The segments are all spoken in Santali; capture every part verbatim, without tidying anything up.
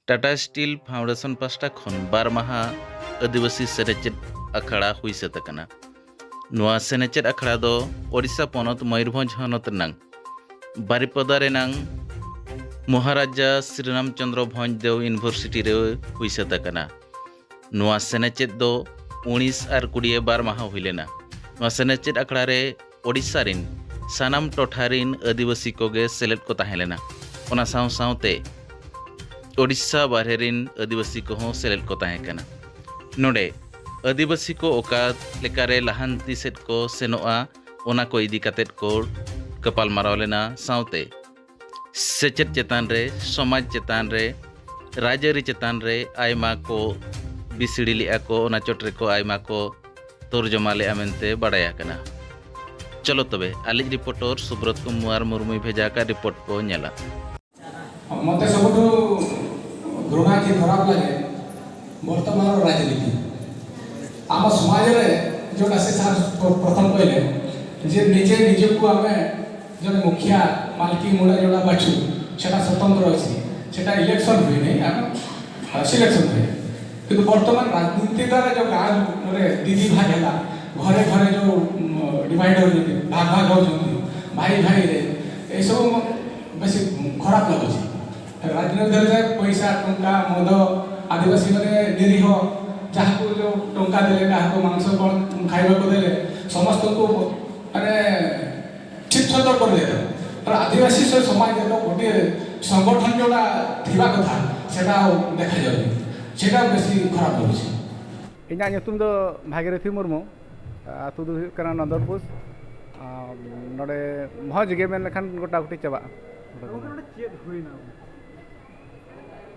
ᱴᱟᱴᱟ ᱥᱴᱤᱞ ᱯᱷᱟᱣᱩᱱᱰᱮᱥᱚᱱ ᱯᱟᱥᱴᱟ ᱠᱷᱚᱱ ᱵᱟᱨ ᱢᱟᱦᱟ ᱟᱹᱫᱤᱵᱟᱹᱥᱤ ᱥᱮᱱᱮᱪᱮᱫ ᱟᱠᱷᱲᱟ ᱦᱩᱭ ᱥᱟᱹᱛ ᱟᱠᱟᱱᱟ᱾ ᱱᱚᱣᱟ ᱥᱮᱱᱮᱪᱮᱫ ᱟᱠᱷᱲᱟ ᱫᱚ ᱳᱰᱤᱥᱟ ᱯᱚᱱᱚᱛ ᱢᱚᱭᱩᱨᱵᱷᱚᱸᱡᱽ ᱦᱚᱱᱚᱛ ᱨᱮᱱᱟᱝ ᱵᱟᱨᱤᱯᱚᱫᱟ ᱨᱮᱱᱟᱝ ᱢᱚᱦᱟᱨᱟᱡᱟ ᱥᱨᱤᱨᱟᱢ ᱪᱚᱸᱫᱽᱨᱚ ᱵᱷᱚᱸᱡᱽ ᱫᱮᱣ ᱤᱭᱩᱱᱤᱵᱷᱟᱨᱥᱤᱴᱤ ᱨᱮ ᱦᱩᱭ ᱥᱟᱹᱛ ᱟᱠᱟᱱᱟ᱾ ᱱᱚᱣᱟ ᱥᱮᱱᱮᱪᱮᱫ ᱫᱚ ᱩᱱᱤᱥ ᱟᱨ ᱠᱩᱲᱤᱭᱮ ᱵᱟᱨ ᱢᱟᱦᱟ ᱦᱩᱭ ᱞᱮᱱᱟ᱾ ᱱᱚᱣᱟ ᱥᱮᱱᱮᱪᱮᱫ ᱟᱠᱷᱲᱟ ᱨᱮ ᱳᱰᱤᱥᱟ ᱨᱤᱱ ᱥᱟᱱᱟᱢ ᱴᱚᱴᱷᱟ ᱨᱤᱱ ᱟᱹᱫᱤᱵᱟᱹᱥᱤ ᱠᱚᱜᱮ ᱥᱮᱞᱮᱫ ᱠᱚ ᱛᱟᱦᱮᱸ ᱞᱮᱱᱟ᱾ ᱚᱱᱟ ᱥᱟᱶ ᱥᱟᱶᱛᱮ ᱳᱰᱤᱥᱟ ᱵᱟᱨᱦᱮ ᱨᱤᱱ ᱟᱹᱫᱤᱵᱟᱹᱥᱤ ᱠᱚᱦᱚᱸ ᱥᱮᱞᱮᱫ ᱠᱚ ᱛᱟᱦᱮᱸ ᱠᱟᱱᱟ᱾ ᱱᱚᱰᱮ ᱟᱹᱫᱤᱵᱟᱹᱥᱤ ᱠᱚ ᱚᱠᱟ ᱞᱮᱠᱟᱨᱮ ᱞᱟᱦᱟᱱᱛᱤ ᱥᱮᱫ ᱠᱚ ᱥᱮᱱᱚᱜᱼᱟ, ᱚᱱᱟ ᱠᱚ ᱤᱫᱤ ᱠᱟᱛᱮᱫ ᱠᱚ ᱜᱟᱯᱟᱞᱢᱟᱨᱟᱣ ᱞᱮᱱᱟ᱾ ᱥᱟᱶᱛᱮ ᱥᱮᱪᱮᱫ ᱪᱮᱛᱟᱱ ᱨᱮ, ᱥᱚᱢᱟᱡᱽ ᱪᱮᱛᱟᱱ ᱨᱮ, ᱨᱟᱡᱽᱟᱹᱨᱤ ᱪᱮᱛᱟᱱ ᱨᱮ ᱟᱭᱢᱟ ᱠᱚ ᱵᱤᱥᱲᱤ ᱞᱮᱫᱼᱟ ᱠᱚ᱾ ᱚᱱᱟ ᱪᱚᱴ ᱨᱮᱠᱚ ᱟᱭᱢᱟ ᱠᱚ ᱛᱚᱨᱡᱚᱢᱟ ᱞᱮᱫᱼᱟ ᱢᱮᱱᱛᱮ ᱵᱟᱰᱟᱭ ᱟᱠᱟᱱᱟ᱾ ᱪᱚᱞᱚ ᱛᱚᱵᱮ, ᱟᱞᱮᱭᱤᱡ ᱨᱤᱯᱳᱨᱴᱚᱨ ᱥᱩᱵᱨᱚᱛ ᱠᱩᱢᱟᱨ ᱢᱩᱨᱢᱩᱭ ᱵᱷᱮᱡᱟ ᱟᱠᱟᱫ ᱨᱤᱯᱳᱨᱴ ᱠᱚ ᱧᱮᱞᱟ᱾ ମୋତେ ସବୁଠୁ ଘୃଣା କି ଖରାପ ଲାଗେ ବର୍ତ୍ତମାନର ରାଜନୀତି। ଆମ ସମାଜରେ ଯେଉଁଟା ସେ ସାର୍ ପ୍ର- ପ୍ରଥମ କହିଲେ ଯେ ନିଜେ ନିଜକୁ ଆମେ ଜଣେ ମୁଖିଆ ମାଲିକ ମୂଳେ ଯେଉଁଟା ବାଛୁ, ସେଟା ସ୍ୱତନ୍ତ୍ର ଅଛି। ସେଟା ଇଲେକ୍ସନ ହୁଏ ନାହିଁ, ଆମେ ସିଲେକ୍ସନ ହୁଏ। କିନ୍ତୁ ବର୍ତ୍ତମାନ ରାଜନୀତି ଦ୍ୱାରା ଯେଉଁ ଗାଁରେ ଦିଦି ଭାଗ ହେଲା, ଘରେ ଘରେ ଯେଉଁ ଡିଭାଇଡ୍ ହେଉଛନ୍ତି, ଭାଗ ଭାଗ ହେଉଛନ୍ତି ଭାଇ ଭାଇରେ, ଏସବୁ ମ- ବେଶୀ ଖରାପ ଲାଗୁଛି। ରାଜନୀତି ଧରିଯାଏ ପଇସା, ଟଙ୍କା, ମଦ, ଆଦିବାସୀମାନେ ନିରୀହ, ଯାହାକୁ ଯେଉଁ ଟଙ୍କା ଦେଲେ, କାହାକୁ ମାଂସ କ'ଣ ଖାଇବାକୁ ଦେଲେ, ସମସ୍ତଙ୍କୁ ମାନେ ଠିକ୍ ଛତର କରିଦେଲେ। ତେଣୁ ଆଦିବାସୀ ସେ ସମାଜ ଏକ ଗୋଟିଏ ସଂଗଠନ ଯେଉଁଟା ଥିବା କଥା, ସେଟା ଆଉ ଦେଖାଯାଉନି। ସେଟା ବେଶୀ ଖରାପ ଲାଗୁଛି। ᱤᱧᱟᱹᱜ ᱧᱩᱛᱩᱢ ᱫᱚ ᱵᱷᱟᱜᱤᱨᱚᱛᱷᱤ ᱢᱩᱨᱢᱩ᱾ ᱟᱹᱛᱩ ᱫᱚ ᱦᱩᱭᱩᱜ ᱠᱟᱱᱟ ᱱᱚᱱᱫᱚᱱᱯᱩᱨ᱾ ᱟᱨ ᱱᱚᱰᱮ ᱢᱚᱡᱽ ᱜᱮ ᱢᱮᱱ ᱞᱮᱠᱷᱟᱱ ᱜᱚᱴᱟᱜᱩᱴᱤ ᱪᱟᱵᱟᱜᱼᱟ᱾ ᱜᱚᱢᱠᱮ, ᱱᱚᱰᱮ ᱪᱮᱫ ᱦᱩᱭᱱᱟ?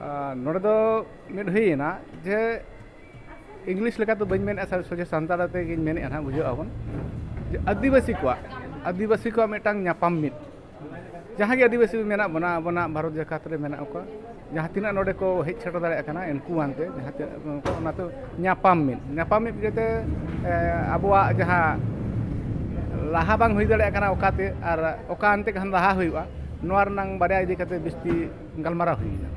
ᱟᱨ ᱱᱚᱰᱮ ᱫᱚ ᱢᱤᱫ ᱦᱩᱭᱮᱱᱟ ᱡᱮ, ᱤᱝᱞᱤᱥ ᱞᱮᱠᱟᱛᱮ ᱵᱟᱹᱧ ᱢᱮᱱᱮᱫᱼᱟ, ᱥᱟᱹᱨᱤ ᱥᱚᱡᱷᱮ ᱥᱟᱱᱛᱟᱲ ᱛᱮᱜᱮᱧ ᱢᱮᱱᱮᱫᱼᱟ ᱱᱟᱦᱟᱜ, ᱵᱩᱡᱷᱟᱹᱜ ᱟᱵᱚᱱ ᱡᱮ ᱟᱹᱫᱤᱵᱟᱹᱥᱤ ᱠᱚᱣᱟᱜ, ᱟᱹᱫᱤᱵᱟᱹᱥᱤ ᱠᱚᱣᱟᱜ ᱢᱤᱫᱴᱟᱝ ᱧᱟᱯᱟᱢ ᱢᱤᱫ, ᱡᱟᱦᱟᱸ ᱜᱮ ᱟᱹᱫᱤᱵᱟᱹᱥᱤ ᱢᱮᱱᱟᱜ ᱵᱚᱱᱟ, ᱟᱵᱚᱱᱟᱜ ᱵᱷᱟᱨᱚᱛ ᱡᱟᱠᱟᱛ ᱨᱮ ᱢᱮᱱᱟᱜ ᱠᱚᱣᱟ, ᱡᱟᱦᱟᱸ ᱛᱤᱱᱟᱹᱜ ᱱᱚᱰᱮ ᱠᱚ ᱦᱮᱡ ᱥᱮᱴᱮᱨ ᱫᱟᱲᱮᱭᱟᱜ ᱠᱟᱱᱟ, ᱩᱱᱠᱩ ᱟᱱᱛᱮ ᱡᱟᱦᱟᱸ ᱛᱤᱱᱟᱹᱜ ᱠᱚ, ᱚᱱᱟᱛᱮ ᱧᱟᱯᱟᱢ ᱢᱤᱫ, ᱧᱟᱯᱟᱢ ᱢᱤᱫ ᱠᱟᱛᱮ, ᱮ, ᱟᱵᱚᱣᱟᱜ ᱡᱟᱦᱟᱸ ᱞᱟᱦᱟ ᱵᱟᱝ ᱦᱩᱭ ᱫᱟᱲᱮᱭᱟᱜ ᱠᱟᱱᱟ ᱚᱠᱟᱛᱮ, ᱟᱨ ᱚᱠᱟ ᱟᱱᱛᱮ ᱠᱷᱟᱱ ᱞᱟᱦᱟ ᱦᱩᱭᱩᱜᱼᱟ, ᱱᱚᱣᱟ ᱨᱮᱱᱟᱝ ᱵᱟᱨᱭᱟ ᱤᱫᱤ ᱠᱟᱛᱮ ᱵᱤᱥᱛᱤ ᱜᱟᱞᱢᱟᱨᱟᱣ ᱦᱩᱭᱮᱱᱟ᱾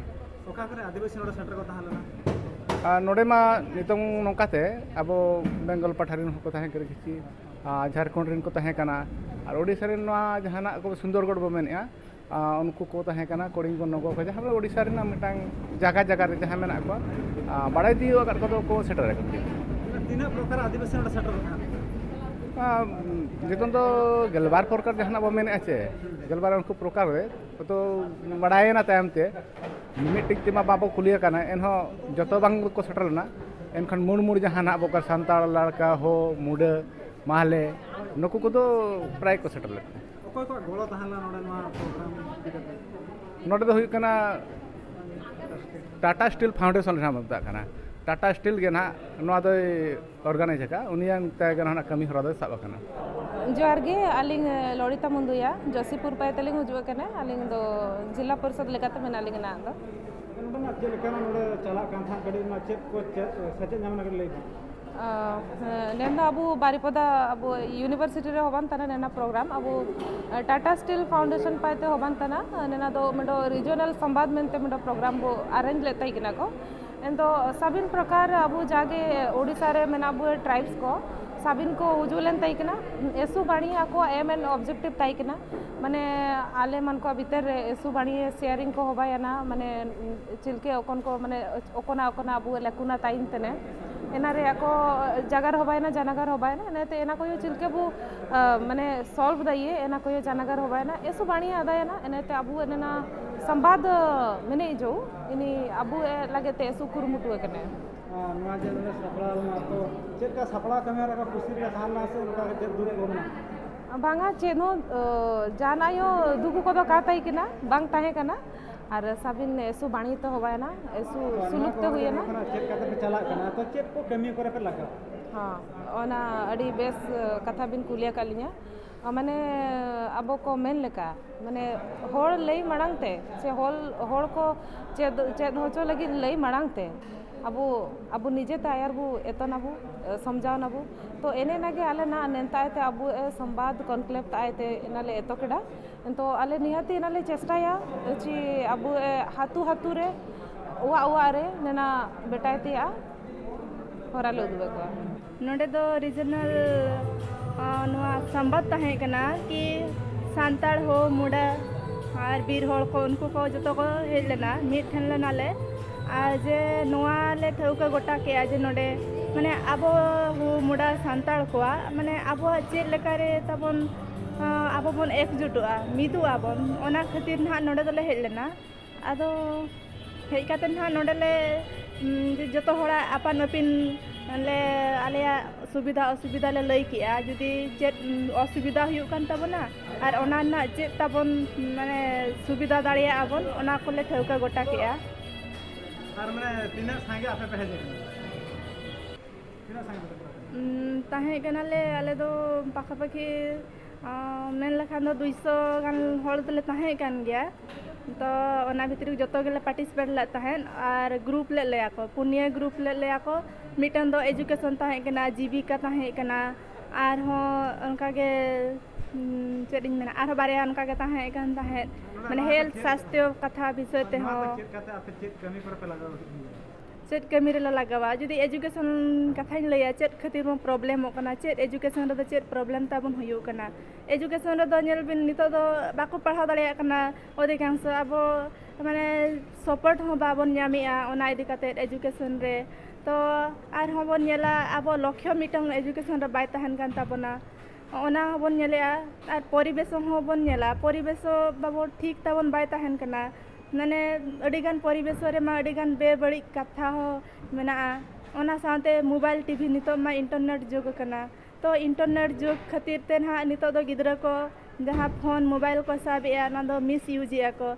ᱚᱠᱟ ᱠᱚᱨᱮ ᱟᱹᱫᱤᱵᱟᱹᱥᱤ ᱱᱚᱰᱮ ᱥᱮᱴᱮᱨ ᱠᱚ ᱛᱟᱦᱮᱸ ᱞᱮᱱᱟ? ᱟᱨ ᱱᱚᱰᱮ ᱢᱟ ᱱᱤᱛᱚᱝ ᱱᱚᱝᱠᱟᱛᱮ ᱟᱵᱚ ᱵᱮᱝᱜᱚᱞ ᱯᱟᱦᱴᱟ ᱨᱮᱱ ᱦᱚᱸᱠᱚ ᱛᱟᱦᱮᱸ ᱠᱟᱱᱟ ᱠᱤᱪᱷᱩ, ᱟᱨ ᱡᱷᱟᱲᱠᱷᱚᱸᱰ ᱨᱮᱱ ᱠᱚ ᱛᱟᱦᱮᱸ ᱠᱟᱱᱟ, ᱟᱨ ᱳᱰᱤᱥᱟ ᱨᱮᱱ ᱱᱚᱣᱟ ᱡᱟᱦᱟᱱᱟᱜ ᱠᱚ ᱥᱩᱱᱫᱚᱨᱜᱚᱲ ᱵᱚ ᱢᱮᱱᱮᱫᱼᱟ, ᱟᱨ ᱩᱱᱠᱩ ᱠᱚ ᱛᱟᱦᱮᱸ ᱠᱟᱱᱟ, ᱠᱚᱲᱤᱝᱜᱚ ᱱᱚᱜᱚᱨ ᱠᱚ, ᱡᱟᱦᱟᱸ ᱳᱰᱤᱥᱟ ᱨᱮᱱᱟᱜ ᱢᱤᱫᱴᱟᱝ ᱡᱟᱭᱜᱟ ᱡᱟᱭᱜᱟ ᱨᱮ ᱡᱟᱦᱟᱸ ᱢᱮᱱᱟᱜ ᱠᱚᱣᱟ, ᱟᱨ ᱵᱟᱲᱟᱭ ᱛᱤᱭᱳᱜ ᱟᱠᱟᱫ ᱠᱚᱫᱚ ᱠᱚ ᱥᱮᱴᱮᱨ ᱟᱠᱟᱱ ᱜᱮᱭᱟ᱾ ᱛᱤᱱᱟᱹᱜ ᱯᱨᱚᱠᱟᱨ ᱟᱹᱫᱤᱵᱟᱹᱥᱤ ᱱᱚᱰᱮ ᱥᱮᱴᱮᱨ ᱠᱚ ᱛᱟᱦᱮᱸ? ᱟᱨ ᱱᱤᱛᱚᱝ ᱫᱚ ᱜᱮᱞᱵᱟᱨ ᱯᱨᱚᱠᱟᱨ ᱡᱟᱦᱟᱱᱟᱜ ᱵᱚ ᱢᱮᱱᱮᱫᱼᱟ ᱪᱮ, ᱜᱮᱞᱵᱟᱨ ᱩᱱᱠᱩ ᱯᱨᱚᱠᱟᱨ ᱨᱮ ᱛᱚ ᱵᱟᱲᱟᱭᱮᱱᱟ ᱛᱟᱭᱚᱢ ᱛᱮ, ᱢᱤᱫᱴᱤᱡ ᱛᱮᱢᱟ ᱵᱟᱵᱚ ᱠᱩᱞᱤ ᱟᱠᱟᱱᱟ, ᱮᱱᱦᱚᱸ ᱡᱚᱛᱚ ᱵᱟᱝ ᱠᱚ ᱥᱮᱴᱮᱨ ᱞᱮᱱᱟ᱾ ᱮᱱᱠᱷᱟᱱ ᱢᱩᱲ ᱢᱩᱲ ᱡᱟᱦᱟᱸ ᱱᱟᱜ ᱵᱚᱠᱟᱨ ᱥᱟᱱᱛᱟᱲ, ᱞᱟᱲᱠᱟ, ᱦᱳ, ᱢᱩᱰᱟᱹ, ᱢᱟᱦᱞᱮ, ᱱᱩᱠᱩ ᱠᱚᱫᱚ ᱯᱨᱟᱭ ᱠᱚ ᱥᱮᱴᱮᱨ ᱞᱮᱱᱟ᱾ ᱚᱠᱚᱭ ᱠᱚᱣᱟᱜ ᱜᱚᱲᱚ ᱛᱟᱦᱮᱸ ᱞᱮᱱᱟ ᱱᱚᱰᱮ ᱱᱚᱣᱟ ᱯᱨᱳᱜᱨᱟᱢ ᱤᱫᱤ ᱠᱟᱛᱮ? ᱱᱚᱰᱮ ᱫᱚ ᱦᱩᱭᱩᱜ ᱠᱟᱱᱟ ᱴᱟᱴᱟ ᱥᱴᱤᱞ ᱯᱷᱟᱣᱩᱱᱰᱮᱥᱚᱱ ᱡᱟᱦᱟᱸ ᱵᱚ ᱢᱮᱛᱟᱜ ᱠᱟᱱᱟ, ᱴᱟᱴᱟ ᱥᱴᱤᱞ ᱜᱮ ᱱᱟᱦᱟᱜ ᱱᱚᱣᱟ ᱫᱚᱭ ᱚᱨᱜᱟᱱᱟᱭᱤᱡᱽ ᱟᱠᱟᱫᱼᱟ, ᱩᱱᱤᱭᱟᱜ ᱛᱮᱜᱮ ᱱᱟᱦᱟᱜ ᱠᱟᱹᱢᱤ ᱦᱚᱨᱟ ᱫᱚᱭ ᱥᱟᱵ ᱟᱠᱟᱱᱟ᱾ ᱡᱚᱦᱟᱨ ᱜᱮ, ᱟᱹᱞᱤᱧ ᱞᱚᱲᱤᱛᱟ ᱢᱩᱱᱫᱩᱭᱟ, ᱡᱚᱥᱤᱯᱩᱨ ᱯᱟᱭᱛᱮ ᱞᱤᱧ ᱦᱤᱡᱩᱜ ᱠᱟᱱᱟ᱾ ᱟᱹᱞᱤᱧ ᱫᱚ ᱡᱤᱞᱟ ᱯᱚᱨᱤᱥᱚᱫ ᱞᱮᱠᱟᱛᱮ ᱢᱮᱱᱟᱜ ᱞᱤᱧᱟ ᱱᱟᱦᱟᱜ ᱫᱚ᱾ ᱱᱚᱰᱮᱱᱟᱜ ᱪᱮᱫ ᱞᱮᱠᱟᱱᱟᱜ ᱱᱚᱰᱮ ᱪᱟᱞᱟᱜ ᱠᱟᱱ ᱛᱟᱦᱮᱸᱫ, ᱠᱟᱹᱴᱤᱡ ᱱᱚᱣᱟ ᱪᱮᱫ ᱠᱚ ᱪᱮᱫ ᱥᱮᱪᱮᱫ ᱧᱟᱢ ᱮᱱᱟ, ᱠᱟᱹᱴᱤᱡ ᱞᱟᱹᱭ ᱵᱤᱱ᱾ ᱟᱸ, ᱱᱮᱱ ᱫᱚ ᱟᱵᱚ ᱵᱟᱨᱤᱯᱚᱫᱟ ᱟᱵᱚ ᱤᱭᱩᱱᱤᱵᱷᱟᱨᱥᱤᱴᱤ ᱨᱮ ᱦᱚᱵᱟᱱ ᱛᱟᱦᱮᱱᱟ ᱱᱮᱱᱟ ᱯᱨᱳᱜᱨᱟᱢ ᱟᱵᱚ ᱴᱟᱴᱟ ᱥᱴᱤᱞ ᱯᱷᱟᱣᱩᱱᱰᱮᱥᱚᱱ ᱯᱟᱭᱛᱮ ᱦᱚᱵᱟᱱ ᱛᱟᱦᱮᱱᱟ᱾ ᱱᱮᱱᱟ ᱫᱚ ᱢᱤᱫᱴᱟᱝ ᱨᱤᱡᱚᱱᱟᱞ ᱥᱚᱢᱵᱟᱫ ᱢᱮᱱᱛᱮ ᱢᱤᱫᱴᱟᱝ ᱯᱨᱳᱜᱨᱟᱢ ᱵᱚ ᱟᱨᱮᱧᱡᱽ ᱞᱮᱫ ᱛᱟᱦᱮᱸ ᱠᱟᱱᱟ ᱠᱚ᱾ ᱮᱱᱫᱚ ᱥᱟᱵᱤᱱ ᱯᱨᱚᱠᱟᱨ ᱟᱵᱚ ᱡᱟᱜᱮ ᱳᱰᱤᱥᱟ ᱨᱮ ᱢᱮᱱᱟᱜ ᱟᱵᱚ ᱴᱨᱟᱭᱤᱵᱥ ᱠᱚ, ᱥᱟᱵᱤᱱ ᱠᱚ ᱦᱩᱡᱩᱜ ᱞᱮᱱ ᱛᱟᱦᱮᱸ ᱠᱟᱱᱟ᱾ ᱮᱥᱩ ᱵᱟᱹᱱᱤ ᱟᱠᱚᱣᱟᱜ ᱮᱢ ᱮᱱ ᱚᱵᱡᱮᱠᱴᱤᱵᱷ ᱛᱟᱦᱮᱸ ᱠᱟᱱᱟ, ᱢᱟᱱᱮ ᱟᱞᱮ ᱢᱟᱱ ᱠᱚᱣᱟᱜ ᱵᱷᱤᱛᱟᱹᱨ ᱨᱮ ᱮᱥᱩ ᱵᱟᱹᱱᱤ ᱥᱮᱭᱟᱨᱤᱝ ᱠᱚ ᱦᱚᱵᱟᱭᱟᱱᱟ, ᱢᱟᱱᱮ ᱪᱤᱞᱠᱮ ᱚᱠᱚᱱ ᱠᱚ ᱢᱟᱱᱮ ᱚᱠᱚᱱᱟ ᱚᱠᱚᱱᱟ ᱟᱵᱚ ᱞᱮᱠᱩᱱᱟ ᱛᱟᱭᱤᱱ ᱛᱮᱱᱮ ᱮᱱᱟ ᱨᱮ ᱟᱠᱚ ᱡᱟᱜᱟᱨ ᱦᱚᱵᱟᱭᱱᱟ ᱡᱟᱱᱟᱜᱟᱨ ᱦᱚᱵᱟᱭᱱᱟ ᱮᱱᱟᱛᱮ ᱮᱱᱟ ᱠᱚᱭᱚ ᱪᱤᱞᱠᱮ ᱵᱚ ᱢᱟᱱᱮ ᱥᱚᱞᱵᱷ ᱫᱟᱭᱮ ᱮᱱᱟ ᱠᱚᱭᱚ ᱡᱟᱱᱟᱜᱟᱨ ᱦᱚᱵᱟᱭᱱᱟ ᱮᱥᱩ ᱵᱟᱹᱱᱤ ᱟᱫᱟᱭᱱᱟ ᱮᱱᱟᱛᱮ ᱟᱵᱚ ᱮᱱᱟ ᱥᱟᱢᱵᱟᱫ ᱢᱮᱱᱮ ᱤᱡᱚ ᱤᱱᱤ ᱟᱵᱚ ᱞᱟᱹᱜᱤᱫ ᱛᱮ ᱮᱥᱩ ᱠᱩᱨᱩᱢᱩᱴᱩ ᱠᱟᱱᱟ᱾ ᱟᱨ ᱱᱚᱣᱟ ᱡᱮ ᱱᱚᱰᱮ ᱥᱟᱯᱲᱟᱣ ᱞᱮᱱᱟ, ᱛᱚ ᱪᱮᱫ ᱞᱮᱠᱟ ᱥᱟᱯᱲᱟᱣ ᱠᱟᱹᱢᱤ ᱦᱚᱨᱟ ᱠᱚ ᱠᱩᱥᱤ ᱨᱮ ᱛᱟᱦᱮᱸ ᱞᱮᱱᱟ ᱥᱮ ᱚᱱᱠᱟ ᱜᱮ ᱪᱮᱫ ᱫᱩᱠ ᱠᱚ ᱢᱮᱱᱟᱜᱼᱟ? ᱵᱟᱝᱟ, ᱪᱮᱫ ᱦᱚᱸ ᱡᱟᱦᱟᱱᱟᱜ ᱫᱩᱠ ᱠᱚᱫᱚ ᱠᱟ ᱛᱟᱦᱮᱸ ᱠᱟᱱᱟ, ᱵᱟᱝ ᱛᱟᱦᱮᱸ ᱠᱟᱱᱟ᱾ ᱟᱨ ᱥᱟᱵᱤᱱ ᱮᱥᱩ ᱵᱟᱹᱱᱤ ᱛᱮ ᱦᱚᱵᱟᱭᱱᱟ, ᱮᱥᱩ ᱥᱩᱞᱩᱠ ᱛᱮ ᱦᱩᱭᱮᱱᱟ᱾ ᱪᱮᱫ ᱠᱟᱛᱮ ᱯᱮ ᱪᱟᱞᱟᱜ ᱠᱟᱱᱟ, ᱛᱚ ᱪᱮᱫ ᱠᱚ ᱠᱟᱹᱢᱤ ᱠᱚᱨᱮ ᱯᱮ ᱞᱟᱜᱟᱣ? ᱦᱚᱸ, ᱚᱱᱟ ᱟᱹᱰᱤ ᱵᱮᱥ ᱠᱟᱛᱷᱟ ᱵᱤᱱ ᱠᱩᱞᱤ ᱟᱠᱟᱫ ᱞᱤᱧᱟ᱾ ᱢᱟᱱᱮ ᱟᱵᱚ ᱠᱚ ᱢᱮᱱ ᱞᱮᱠᱟ, ᱢᱟᱱᱮ ᱦᱚᱲ ᱞᱟᱹᱭ ᱢᱟᱲᱟᱝ ᱛᱮ ᱥᱮ ᱦᱚᱲ ᱦᱚᱲ ᱠᱚ ᱪᱮᱫ ᱪᱮᱫ ᱦᱚᱪᱚ ᱞᱟᱹᱜᱤᱫ ᱞᱟᱹᱭ ᱢᱟᱲᱟᱝ ᱛᱮ ᱟᱵᱚ ᱟᱵᱚ ᱱᱤᱡᱮ ᱛᱮ ᱟᱭᱟᱨ ᱵᱚ ᱮᱛᱚᱱᱟᱵᱚ, ᱥᱚᱢᱡᱷᱟᱣ ᱱᱟᱵᱚ᱾ ᱛᱚ ᱮᱱᱮ ᱱᱟᱜᱮ ᱟᱞᱮ ᱱᱟ ᱱᱮᱱᱛᱟᱭ ᱛᱮ ᱟᱵᱚ ᱥᱚᱢᱵᱟᱫ ᱠᱚᱱᱠᱞᱮᱵ ᱛᱟᱭ ᱛᱮ ᱮᱱᱟᱞᱮ ᱮᱛᱚ ᱠᱮᱰᱟ᱾ ᱛᱚ ᱟᱞᱮ ᱱᱤᱦᱟᱹᱛᱤ ᱮᱱᱟᱞᱮ ᱪᱮᱥᱴᱟᱭᱟ ᱪᱮ ᱟᱵᱚ ᱦᱟᱛᱩ ᱦᱟᱛᱩ ᱨᱮ ᱚᱲᱟᱜ ᱚᱲᱟᱜ ᱨᱮ ᱱᱮᱱᱟ ᱵᱮᱴᱟᱭ ᱛᱮᱭᱟᱜ ᱦᱚᱨᱟ ᱞᱮ ᱩᱫᱩᱜ ᱟᱠᱚᱣᱟ᱾ ᱱᱚᱰᱮ ᱫᱚ ᱨᱤᱡᱚᱱᱟᱞ, ᱟᱸ, ᱱᱚᱣᱟ ᱥᱟᱢᱵᱟᱫ ᱛᱟᱦᱮᱸ ᱠᱟᱱᱟ ᱠᱤ ᱥᱟᱱᱛᱟᱲ ᱦᱳ ᱢᱩᱰᱟ ᱟᱨ ᱵᱤᱨ ᱦᱚᱲ ᱠᱚ, ᱩᱱᱠᱩ ᱠᱚ ᱡᱚᱛᱚ ᱠᱚ ᱦᱮᱡ ᱞᱮᱱᱟ, ᱢᱤᱫ ᱴᱷᱮᱱ ᱞᱮᱱᱟᱞᱮ᱾ ᱟᱨ ᱡᱮ ᱱᱚᱣᱟ ᱞᱮ ᱴᱷᱟᱹᱣᱠᱟᱹ ᱜᱚᱴᱟ ᱠᱮᱜᱼᱟ ᱡᱮ ᱱᱚᱰᱮ ᱢᱟᱱᱮ ᱟᱵᱚ ᱦᱳ ᱢᱩᱰᱟ ᱥᱟᱱᱛᱟᱲ ᱠᱚᱣᱟᱜ ᱢᱟᱱᱮ ᱟᱵᱚᱣᱟᱜ ᱪᱮᱫ ᱞᱮᱠᱟᱨᱮ ᱛᱟᱵᱚᱱ, ᱟᱸ, ᱟᱵᱚ ᱵᱚᱱ ᱮᱠᱡᱩᱴᱚᱜᱼᱟ, ᱢᱤᱫᱚᱜ ᱟᱵᱚᱱ, ᱚᱱᱟ ᱠᱷᱟᱹᱛᱤᱨ ᱱᱟᱦᱟᱜ ᱱᱚᱰᱮ ᱫᱚᱞᱮ ᱦᱮᱡ ᱞᱮᱱᱟ᱾ ᱟᱫᱚ ᱦᱮᱡ ᱠᱟᱛᱮ ᱱᱟᱦᱟᱜ ᱱᱚᱰᱮ ᱞᱮ, ᱩᱸ, ᱡᱚᱛᱚ ᱦᱚᱲᱟᱜ ᱟᱯᱟᱱ ᱟᱹᱯᱤᱱ ᱞᱮ ᱟᱞᱮᱭᱟᱜ ᱥᱩᱵᱤᱫᱷᱟ ᱚᱥᱩᱵᱤᱫᱷᱟ ᱞᱮ ᱞᱟᱹᱭ ᱠᱮᱜᱼᱟ, ᱡᱩᱫᱤ ᱪᱮᱫ, ᱩᱸ, ᱚᱥᱩᱵᱤᱫᱷᱟ ᱦᱩᱭᱩᱜ ᱠᱟᱱ ᱛᱟᱵᱚᱱᱟ ᱟᱨ ᱚᱱᱟ ᱨᱮᱱᱟᱜ ᱪᱮᱫ ᱛᱟᱵᱚᱱ ᱢᱟᱱᱮ ᱥᱩᱵᱤᱫᱷᱟ ᱫᱟᱲᱮᱭᱟᱜᱼᱟ ᱵᱚᱱ, ᱚᱱᱟ ᱠᱚᱞᱮ ᱴᱷᱟᱹᱣᱠᱟᱹ ᱜᱚᱴᱟ ᱠᱮᱜᱼᱟ᱾ ᱟᱨ ᱢᱟᱱᱮ ᱛᱤᱱᱟᱹᱜ ᱥᱟᱸᱜᱮ ᱟᱯᱮ ᱯᱮ ᱦᱮᱡ ᱟᱠᱟᱱᱟ? ᱛᱤᱱᱟᱹᱜ ᱥᱟᱸᱜᱮ ᱯᱮ ᱥᱮᱴᱮᱨ ᱟᱠᱟᱱᱟ? ᱩᱸ, ᱛᱟᱦᱮᱸ ᱠᱟᱱᱟᱞᱮ ᱟᱞᱮ ᱫᱚ ᱯᱟᱠᱷᱟᱯᱟᱠᱷᱤ, ᱟᱸ, ᱢᱮᱱ ᱞᱮᱠᱷᱟᱱ ᱫᱚ ᱫᱩᱭᱥᱚ ᱜᱟᱱ ᱦᱚᱲ ᱫᱚᱞᱮ ᱛᱟᱦᱮᱸ ᱠᱟᱱ ᱜᱮᱭᱟ᱾ ᱛᱚ ᱚᱱᱟ ᱵᱷᱤᱛᱨᱤ ᱨᱮ ᱡᱚᱛᱚ ᱜᱮᱞᱮ ᱯᱟᱨᱴᱤᱥᱤᱯᱮᱴ ᱞᱮᱫ ᱛᱟᱦᱮᱸᱫ ᱟᱨ ᱜᱨᱩᱯ ᱞᱮᱫ ᱞᱮᱭᱟ ᱠᱚ, ᱯᱩᱱᱭᱟᱹ ᱜᱨᱩᱯ ᱞᱮᱫ ᱞᱮᱭᱟ ᱠᱚ᱾ ᱢᱤᱫᱴᱟᱝ ᱫᱚ ᱮᱡᱩᱠᱮᱥᱚᱱ ᱛᱟᱦᱮᱸ ᱠᱟᱱᱟ, ᱡᱤᱵᱤᱠᱟ ᱛᱟᱦᱮᱸ ᱠᱟᱱᱟ, ᱟᱨᱦᱚᱸ ᱚᱱᱠᱟᱜᱮ, ᱩᱸ, ᱪᱮᱫ ᱤᱧ ᱢᱮᱱᱟ, ᱟᱨᱦᱚᱸ ᱵᱟᱨᱭᱟ ᱚᱱᱠᱟᱜᱮ ᱛᱟᱦᱮᱸ ᱠᱟᱱ ᱛᱟᱦᱮᱸᱫ, ᱢᱟᱱᱮ ᱱᱚᱣᱟ ᱫᱚ ᱦᱮᱞᱛᱷ ᱪᱮᱫ, ᱥᱟᱥᱛᱷᱚ ᱠᱟᱛᱷᱟ ᱵᱤᱥᱚᱭ ᱱᱚᱣᱟ ᱫᱚ ᱛᱮᱦᱚᱸ᱾ ᱪᱮᱫ ᱠᱟᱛᱮ ᱟᱯᱮ ᱪᱮᱫ ᱠᱟᱹᱢᱤ ᱠᱚᱨᱮ ᱯᱮ ᱞᱟᱜᱟᱣ ᱠᱮᱫ ᱜᱮᱭᱟ? ᱪᱮᱫ ᱠᱟᱹᱢᱤ ᱨᱮᱞᱮ ᱞᱟᱜᱟᱣᱟ? ᱡᱩᱫᱤ ᱮᱡᱩᱠᱮᱥᱚᱱ ᱠᱟᱛᱷᱟᱧ ᱞᱟᱹᱭᱟ, ᱪᱮᱫ ᱠᱷᱟᱹᱛᱤᱨ ᱵᱚᱱ ᱯᱨᱚᱵᱞᱮᱢᱚᱜ ᱠᱟᱱᱟ, ᱪᱮᱫ ᱮᱡᱩᱠᱮᱥᱚᱱ ᱨᱮᱫᱚ ᱪᱮᱫ ᱯᱨᱚᱵᱞᱮᱢ ᱛᱟᱵᱚᱱ ᱦᱩᱭᱩᱜ ᱠᱟᱱᱟ? ᱮᱡᱩᱠᱮᱥᱚᱱ ᱨᱮᱫᱚ ᱧᱮᱞ ᱵᱤᱱ, ᱱᱤᱛᱚᱜ ᱫᱚ ᱵᱟᱠᱚ ᱯᱟᱲᱦᱟᱣ ᱫᱟᱲᱮᱭᱟᱜ ᱠᱟᱱᱟ ᱚᱫᱷᱤᱠᱟᱝᱥᱚ᱾ ᱟᱵᱚ ᱢᱟᱱᱮ ᱥᱟᱯᱳᱨᱴ ᱦᱚᱸ ᱵᱟᱵᱚᱱ ᱧᱟᱢᱮᱜᱼᱟ ᱚᱱᱟ ᱤᱫᱤ ᱠᱟᱛᱮᱫ ᱮᱡᱩᱠᱮᱥᱚᱱ ᱨᱮ᱾ ᱛᱚ ᱟᱨᱦᱚᱸ ᱵᱚᱱ ᱧᱮᱞᱟ, ᱟᱵᱚ ᱞᱚᱠᱠᱷᱚ ᱢᱤᱫᱴᱟᱝ ᱮᱡᱩᱠᱮᱥᱚᱱ ᱨᱮ ᱵᱟᱭ ᱛᱟᱦᱮᱱ ᱠᱟᱱ ᱛᱟᱵᱚᱱᱟ, ᱚᱱᱟ ᱦᱚᱸᱵᱚᱱ ᱧᱮᱞᱮᱜᱼᱟ᱾ ᱟᱨ ᱯᱚᱨᱤᱵᱮᱥ ᱦᱚᱸ ᱵᱚᱱ ᱧᱮᱞᱟ, ᱯᱚᱨᱤᱵᱮᱥ ᱦᱚᱸ ᱵᱟᱵᱚ ᱴᱷᱤᱠ ᱛᱟᱵᱚᱱ ᱵᱟᱭ ᱛᱟᱦᱮᱱ ᱠᱟᱱᱟ᱾ ᱢᱟᱱᱮ ᱟᱹᱰᱤᱜᱟᱱ ᱯᱚᱨᱤᱵᱮᱥ ᱨᱮᱢᱟ ᱟᱹᱰᱤᱜᱟᱱ ᱵᱮᱵᱟᱹᱲᱤᱡ ᱠᱟᱛᱷᱟ ᱦᱚᱸ ᱢᱮᱱᱟᱜᱼᱟ᱾ ᱚᱱᱟ ᱥᱟᱶᱛᱮ ᱢᱳᱵᱟᱭᱤᱞ, ᱴᱤᱵᱷᱤ, ᱱᱤᱛᱚᱜ ᱢᱟ ᱤᱱᱴᱟᱨᱱᱮᱴ ᱡᱩᱜᱽ ᱠᱟᱱᱟ᱾ ᱛᱚ ᱤᱱᱴᱟᱨᱱᱮᱴ ᱡᱩᱜᱽ ᱠᱷᱟᱹᱛᱤᱨ ᱛᱮ ᱱᱟᱦᱟᱜ ᱱᱤᱛᱚᱜ ᱫᱚ ᱜᱤᱫᱽᱨᱟᱹ ᱠᱚ ᱡᱟᱦᱟᱸ ᱯᱷᱳᱱ, ᱢᱳᱵᱟᱭᱤᱞ ᱠᱚ ᱥᱟᱵ ᱮᱜᱼᱟ, ᱚᱱᱟ ᱫᱚ ᱢᱤᱥ ᱤᱭᱩᱡᱽ ᱮᱜᱼᱟ ᱠᱚ᱾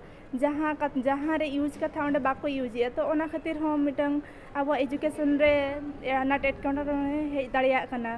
ᱡᱟᱦᱟᱸ ᱠᱟᱛ-, ᱡᱟᱦᱟᱸ ᱨᱮ ᱤᱭᱩᱡᱽ ᱠᱟᱛᱷᱟ ᱚᱸᱰᱮ ᱵᱟᱠᱚ ᱤᱭᱩᱡᱽ ᱮᱜᱼᱟ᱾ ᱛᱚ ᱚᱱᱟ ᱠᱷᱟᱹᱛᱤᱨ ᱦᱚᱸ ᱢᱤᱫᱴᱟᱝ ᱟᱵᱚᱣᱟᱜ ᱮᱡᱩᱠᱮᱥᱚᱱ ᱨᱮ ᱟᱱᱟᱴ ᱮᱴᱠᱮᱴᱚᱬᱮ ᱦᱮᱡ ᱫᱟᱲᱮᱭᱟᱜ ᱠᱟᱱᱟ᱾